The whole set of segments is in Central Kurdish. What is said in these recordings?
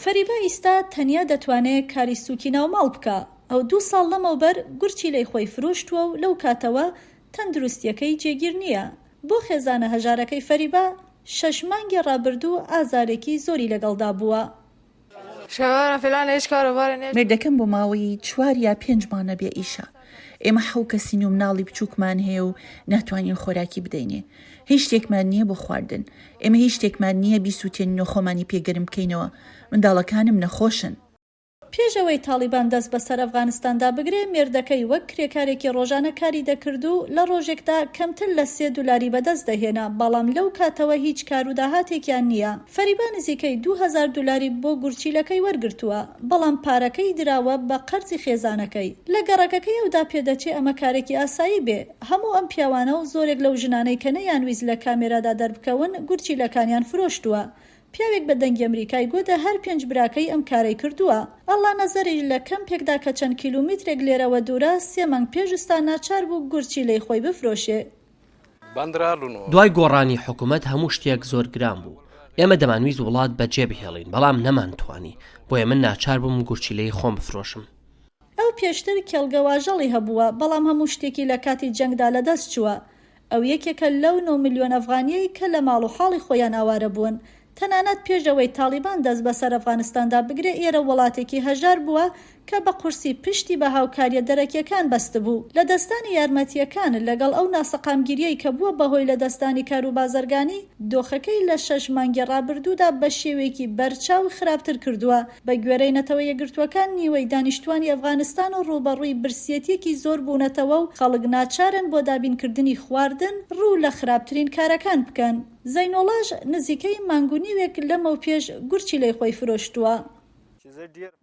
فەریبا ئیستا تەنیا دەتوانێ کاری سووکی ناوماڵ بکا. ئەو دوو ساڵ لەمەوبەر گورچیلەی خۆی فرۆشتووە و لەو کاتەوە تەندروستییەکەی جێگیر نییە. بۆ خێزانە هەژارەکەی فەریبا، شەش مانگی ڕابردوو ئازارێکی زۆری لەگەڵدا بووە. مێردەکەم بۆ ماوەی چوار یا پێنج مانگە بێ ئیشە. ئێمە حەو کەسین و مناڵی بچووکمان هەیە و ناتوانین خۆراکی بدەینێ. هیچ شتێکمان نییە بۆ خواردن. ئێمە هیچ شتێکمان نییە بیسووتێنین و خۆمانی پێ گەرم بکەینەوە. منداڵەکانم نەخۆشن. پێش ئەوەی تاڵیبان دەست بەسەر ئەفغانستاندا بگرێ، مێردەکەی وەک کرێکارێکی ڕۆژانە کاری دەکرد و لە ڕۆژێکدا کەمتر لە سێ دولاری بەدەست دەهێنا، بەڵام لەو کاتەوە هیچ کار و داهاتێکیان نییە. فەریبا نزیکەی 2000 دولاری بۆ گورچیلەکەی وەرگرتووە، بەڵام پارەکەی دراوە بە قەرزی خێزانەکەی. لە گەڕەکەکەی ئەودا پێدەچێ ئەمە کارێکی ئاسایی بێ. هەموو ئەم پیاوانە و زۆرێک لەو ژنانەی کە نەیانویست لە کامێرادا دەربکەون، گورچیلەکانیان فرۆشتووە. پیاوێک بە دەنگی ئەمریکای گوت هەر پێنج براکەی ئەم کارەی کردووە. ئەڵڵا نەزەریش لە کەمپێکدا کە چەند کیلومیترێک لێرەوە دوورە، سێ مانگ پێش ئستا ناچار بوو گورچیلەی خۆی بفرۆشێ. دوای گۆڕانی حکومەت هەموو شتێک زۆر گران بوو. ئێمە دەمانویست وڵات بەجێ بهێڵین، بەڵام نەمانتوانی، بۆیە من ناچار بووم گورچیلەی خۆم بفرۆشم. ئەو پێشتر کێڵگە واژەڵی هەبووە، بەڵام هەموو شتێکی لە کاتی جەنگدا لەدەست چووە. ئەو یەکێکە لەو نۆ ملیۆن ئەفغانییەی کە لە ماڵ و حاڵی خۆیان ئاوارە بوون. تەنانەت پێش ئەوەی تاڵیبان دەست بەسەر ئەفغانستاندا بگرێ ئێرە وڵاتێکی هەژار بووە کە بە قورسی پشتی بە هاوکارییە دەرەکییەکان بەستبوو. لەدەستدانی یارمەتییەکان لەگەڵ ئەو ناسەقامگیرییەی کە بووە بەهۆی لەدەستدانی کار و بازرگانی، دۆخەکەی لە شەش مانگی ڕابردوودا بە شێوەیەکی بەرچاو خراپتر کردووە. بە گوێرەی نەتەوە یەکگرتووەکان نیوەی دانیشتووانی ئەفغانستان ڕووبەڕووی برسیەتییەکی زۆر بوونەتەوە و خەڵک ناچارن بۆ دابینکردنی خواردن ڕوو لە خراپترین کارەکان بکەن. زەینۆڵاش نزیکەی مانگ و نیوێک لەمەوپێش گورچیلەی خۆی فرۆشتووە.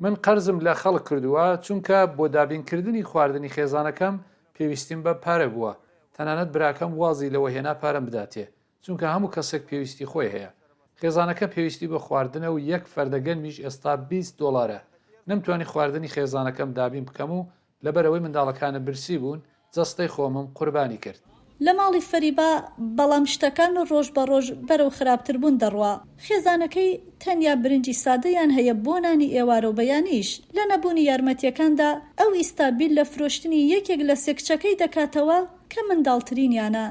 من قەرزم لە خەڵک کردووە، چونکە بۆ دابینکردنی خواردنی خێزانەکەم پێویستیم بە پارە بووە، تەنانەت براکەم وازی لەوە هێنا پارەم بداتێ، چونکە هەموو کەسێک پێویستی خۆی هەیە. خێزانەکەم پێویستی بە خواردنە و یەک فەردە گەنمیش ئێستا 20 دۆلارە. نەمتوانی خواردنی خێزانەکەم دابین بکەم و لەبەرئەوەی منداڵەکانم برسی بوون، جەستەی خۆمم قوربانی کرد. لە ماڵی فەریبا، بەڵام شتەکان ڕۆژ بە ڕۆژ بەرەو خراپتربوون دەڕوا. خێزانەکەی تەنیا برنجی سادەیان هەیە بۆ نانی ئێوارە و بەیانیش. لە نەبوونی یارمەتییەکاندا، ئەو ئیستا بیر لە فرۆشتنی یەکێک لە سێ کچەکەی دەکاتەوە کە منداڵترینیانە.